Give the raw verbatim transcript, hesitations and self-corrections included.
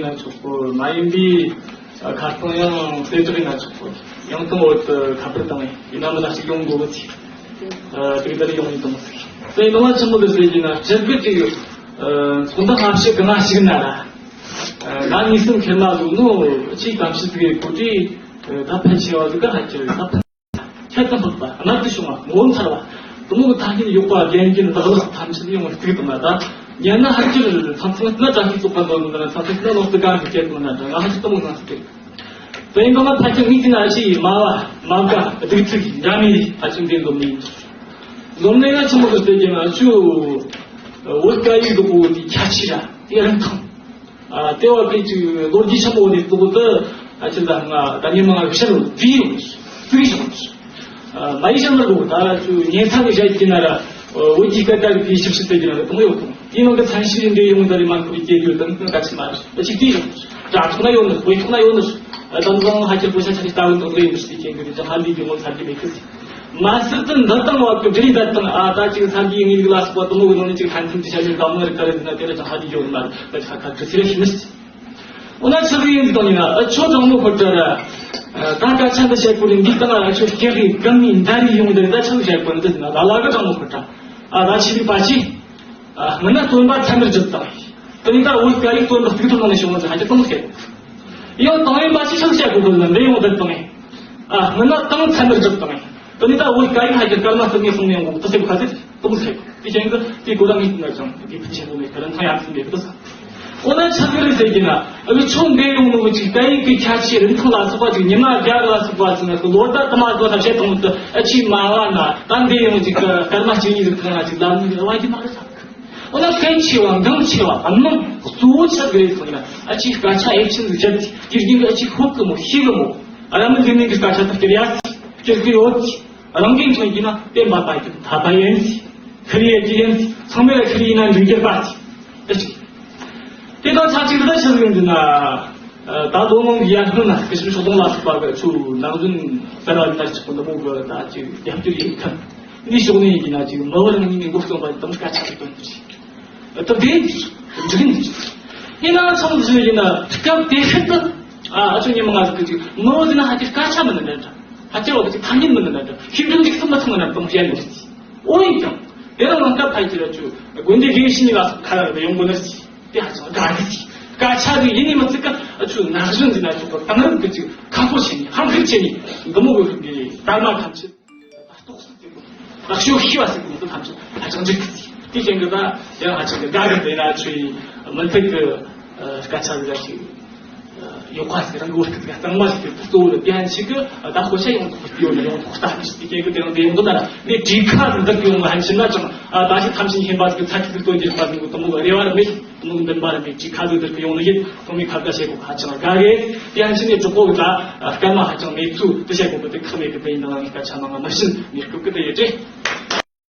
ཡིན་ན་ཆོག་གོ། མ་ཡིན་པའི་ཁ་རྩང་ཡང་དེ་དག་ཡིན་ན་ཆོག་གོ། ཡང་དང་བོད་དུ་ཁ་པར་བཏང་ཡིན་ན་མི་ལ་ཞིག་ཡོང་དགོས་གི་ཚེ། དེ་ལྟར་ཡོང་ཡིན་དང་ཟེར། དེ་ཡིན་ན་ཆི་མོ་དེ་ཟེར་གྱི་ན་སྤྱིར་གི་ཅིག་ཚོགས་འདུ་སྔ་ཕྱི་གང་ཞིག་ན་ར། ང་གཉིས་གསུམ་ཁྱེར་མ་འདུག་ནོ། ཅིག་གཏམ་བཤད་ཟིག་གི་གོ་དྲི་ད་ཕལ་ཆེ་བ་ཟིག་ག་ཧ་ཅང་ད་ཕལ། ཁྱད་དུ་འཕགས་པ། རྣལ་དུ་བྱུང་བ། ངོ་མཚར་བ། དུ་མོ་གི་ཐ་སྙད་ཡོད་པ། རྒྱན་གྱི་འདག་ལག་ཐམས་ཅད་ཡོང་བར་གཏུགས་དང་ན། ད་ཉན་ན་ཧར་གྱུར་མཚམས་མཚམས་ན་དྲག་གི་བཙོག་པ་འདོན་ན། མཚམས་མཚམས་ན་ལོག་ཏུ་གང་གི་སྐད་དུ་ན་ང་ཧ་ཅང་དུ་མོ་ང་སུ་སྟེ། དེ་ཡིན་པ་ང་ཕལ་ཆེར་མིག་གི་ན་ཅི་མ་བ་མ་བཀའ་སྡུག་ཚིག་འདྲ་མིན་ཕལ་ཆེར་འདི་འཛོམས་ནི་ཡིན། འཛོམས་ནས་ང་ཆི་མོ་གི་སྟེ་ཀྱི་ང་ཆུ་བོད་སྐད་ཡིག་འདུག་གོ་དེ་ཁྱད་ཆོས་ར་དེ་རིན་ཐང་། ཨ། ལྟེ་བ་པའི་ཅིག་ལོ་རྒྱུས་ཆེན་པོ་ནས་གཙོ་བོ་དུ། ཨ། ཅི་ད་ང་ད་ཉི་མ་ང་བཤད་རུ་བྲིས་ཡོང་། བརྩིས་ཡོང་། ཨ། མ་ཡི་བཤད་མ་རུ་ད་ཅུ་ཉེ་ཚང་གི་ཞལ་གྱི་ན་ར་བོད་ཀྱི་སྐད་དག་གི་ཞིབ་ཞིབ་དེ་གྱི་ན་ར་གཏོང་ཡོད་གཏོང་། དེའི་ནང་གི་མཚན་གཞི་འདྲེ་ཡོང་ད་རེ་མ་ཁུ་རི་སྐྱེ་རྒྱུ་དང་ག་ཆི་མ་རེད། ཅིག་བྲིས་ཡོང་། དྲ་ཐོག་ན་ཡོད་ནི། བོད་ཐོག་ན་ཡོད་ནི། ཨ། དམ་བཟང་ཧ་ཅང་པོ་ཤ་ཆ་ཆི་ལྟ་བུ་དང་ལས་ཡོད་ནི་ཞིག་གི་རྐྱེན་གྱིས་ཀྱང་ཧ་ལས་ཀྱི་ངོ་ཚ་གི་མེད་གི། མ་ཟད་དུ་འདི་དང་བ་གི་འབྲེལ་ཡོད་དང་། ཨ། ད་ཅིག་ས་འདིའི་ངེས་ལུགས་ལ་སོགས་པ་དུ་མོ་གི་ནང་ནས་ཅིག་ཕན་ཚུན་གྱི་བྱ་བའི་འདམ་ངར་ག་རེ་འདི་ན་དེ་ལ་ཅང་ཧ་ལས་ཡོད་མ་རེད། ད་ཁ་ཁ་དྲི་ཚིག་རེ་ཤི་མི་སྲིད། འོ་ན་ཆི་ཟིག་ཡིན་འདི་དང་ཡིན་ན། ཨ། ཁྱོད་དྲང་མོ་ཁོ་ཏྲ་ར། ད་སྐད་ཆ་འདི་བཤད་དགོས་རེད། འདི་ལྟ་ན་ཁྱོད་སྐད་རིགས་གང་ནས་འདྲ་རེ་ཡོང་འདི་རེད། ད་ཆི་ཟིག་བཤད་དགོས་རེད། འདི་ན་ལ་ལ་གི་དྲང་མོ་ཁོ་ཏྲ། ཨ། ད་ཆི་ཟིག་པ་ཅི། ཨ། སྔོན་ན་སྟོན་པ་ཚད་མར་བརྗོད་དང་། དེ་ནས་ད་བོད་སྐད་ཡིག་སྟོན་པ་གཙུག་ཏོར་ནང་ནས་བྱུང་བ་ཟིག་ཧ་ཅང་གཏོང་སྐད། ཡང་དང་ཡིན་པ་ཅི་ཆི་ཟིག་བཤད་དགོས་གི་ལ་འདི་ཡོང་འདི་དང་། ཨ། སྔོན་ན་དང་ཚད་མར་བརྗོད་དང་། དེ་ནས་ད་བོད་སྐད་ཡིག་ཧ་ཅང་སྐར་མ་གསུམ་ནས་གསུམ་ནས་ཡོང་གོ་དུ་ཟེར་གོ་ཁ་ཟིག་གཏོང་སྐད། དེ་ཅན་གི་དེ་གོ་ལ་ངེས་ན་ཅང་དེ་ཕུན་ཆེན་པོ་མེད་གི་རིན་ཐང་ཡར་སོང་མེད་གི་དུ་ས། འོ་ན་ཆི་ཟིག་རེད་ཟེར་གྱི་ན། ཨ་བི་ཆུང་འདི་ཡོང་ནོ་གི་ཅིག་སྐད་ཡིག་གི་ཁྱད་ཆོས་རིན་ཐང་ལ་སོགས་པ་ཅིག་ཉི་མ་རྒྱ་ལ་སོགས་པ་ཅིག་ན་གི་ལོ་ཟླ་དུ་མ་གོ་ཐབས་བྱེད་དང་དུ། ཨ་ཅིག་མ་བ་ན་ད་འདི་ཡོང་ཅིག་གི་སྐར་མ་གཅིག་གཉིས་ཟིག་ཐང་ན་ཅིག་ལམ་ནི་བ་གི་མ་རེད་ས། འོ་ན་གལ་ཆེ་བ་འགངས་ཆེ་བ་དམངས་གཙོ་བོ་ཆི་ཟིག་རེད་ཟེར་གྱི་ན། ཨ་ཅིག་སྐད་ཆ་ཨེ་ཆི་ཟིག་བྱེད་དེ་དེ་རྒྱུན་གི་ཨ་ཅིག་ཤོད་གི་མོ་ཤེས་གི་མོ། ཨ་ར་མི་འདི་ནི་གི་སྐད་ཆ་དུ་སྐྱེར་ཡ་སྐྱེར་གི་ཡོད། རང་གིས་མཚོན་གྱི་ན་བསྟན་པ་པ་ཡིན། ཐ་པ་ཡིན། ཁི་རི་ཡི་ཡིན། ཚང་མས་ཁི་རི་ཡིན་ན་འདུག་རྒྱུ་པ་དེ་ཅིག་དེ་དང་ཆབས་ཅིག་ད་ཆི་ཟིག་ཡིན་ན། ད་དོ་དམངས་ཀྱི་ཡར་སྔོན་ན་སྐུ་ཞབས་ཤོག་དོང་ལ་སོགས་པ་གི་ཆུ་ནག་རྫུན་གསར་བ་ལྟར་ཆགས་པ་འདི་མོ་གི་ད་ཅིག་རྒྱབ་སྐྱོར་ཡིན་མཁན་འདི་ཕྱོགས་ནས་ཡིན་གྱི་ན་ཅིག་མི་བར་ངོས་ནས་མགོ་རྐྱོང་པ་དང་སྐད་ཆ་ཞིག་དོན་ཅིག་ད་དེ་འགྲིག་འདུག་ཡིན་ན་ཚང་ཞིག་ཡིན་ན་སྐབས་དེ་ཤུལ་དུ། ཨ་ཨ་ཆུ་ཉི་མ་ང་ཟིག་གི་ཅིག་མི་བོ་ཟིན་ན་ཧ་ཅང་སྐད་ཆ་མི་འདི་འདྲ་འདྲ། ཧ་ཅང་བ་གི་ཅིག་ཐ་སྙད་མི་འདི་འདྲ་འདྲ། ཤིག་འདི་ཅིག་སུ་མི་ཚང་འདི་འདྲ་གཏོང་བཤད་འདུག་འོ་ཡིན་ཀྱང་། དེ་རིང་ལང་ཀ་ཕལ་ཆེར་ཨ་ཆུ་དགོན་སྡེ་རེ་ཞིག་ནས་ལ་སོགས་ཁ་ར་ཡོང་དགོས་ནི་ཅིག་དེ་ཧ་ཅང་དགའ་གི་ཅིག་སྐད་ཆ་ཟིག་ཡིན་ནི་མི་ཚིག་གི་ཨ་ཆུ་ན་གཞོན་ཟིན་ན་ཆོག་གི་དེང་རབས་གི་ཅིག་ཁ་ཕོ་བྱེད་ནི་ཧམ་ཧིག་བྱེད་ནི་འདི་མོ་གི་ཧུར་གི་དར་མ་ཐམས་ཅད། ལྟོགས་སུ་བརྩི་དགོས། ལག་ཤོག་ཤི་བ་ཟེར་དགོས་འདུག་ཐམས་ཅད་ཧ་ཅང་འགྲིག་གི། དེ་ཅན་གྱི་ད་ཡང་ཧ་ཅང་གི་དགའ་གི་དེ་ན་ཆུའི་མི་ཚིག་གི་སྐད་ཆ་ཟིག་ཅིག་ཡོད་པ་ཟིག་རང་གི་བོད་སྐད་གཙང་མ་ཟིག་གི་གཙོ་བོ་ལ་དེ་ཡང་ཞིག་གི་ད་ཤོ་ཤ་ཡོང་ཐོག་ཡོད་ན་ཡོང་ཐོག་ལྟ་ནི་ཞིག་དེ་ཅན་གྱི་དེ་རང་དེ་ཡོང་གི་ན་ར་དེ་བྲིས་ཁ་ཟིག་འདིར་གི་ཡོང་ལ་ཧན་ཕྱིན་ན་ཅང་ད་ཞིག་ཐམས་ཅད་ཉན་པ་ཟིག་གི་ཚ་ཁྱི་ཟིག་སྟོན་རྒྱུ་པ་ཟིག་གི་དུ་མོ་རེ་བ་ར་མེད། དུ་མོ་འདི་འབའ་ར་མེད་ཅིག་ཁ་ཟིག་འདིར་གི་ཡོང་ནི་ཡིན། ཐོག་མའི་ཁ་བརྡ་བྱེད་དགོས་ཧ་ཅང་དགའ་གི། དེ་ཡང་ཕྱིན་ནས་གྲོགས་པོ་གི་ད་སྐར་མ་ཧ་ཅང་མེད་ཚུལ་དུ་བཤད་དགོས་པ་དེ་ཁག་མེད་གི། དེ་ཡིན་ན་ངའི་སྐད་ཆ་མང་ང་མ་ཤེས་ནས་སྐུབ་གི་དེ་ཡོད་ཅེ།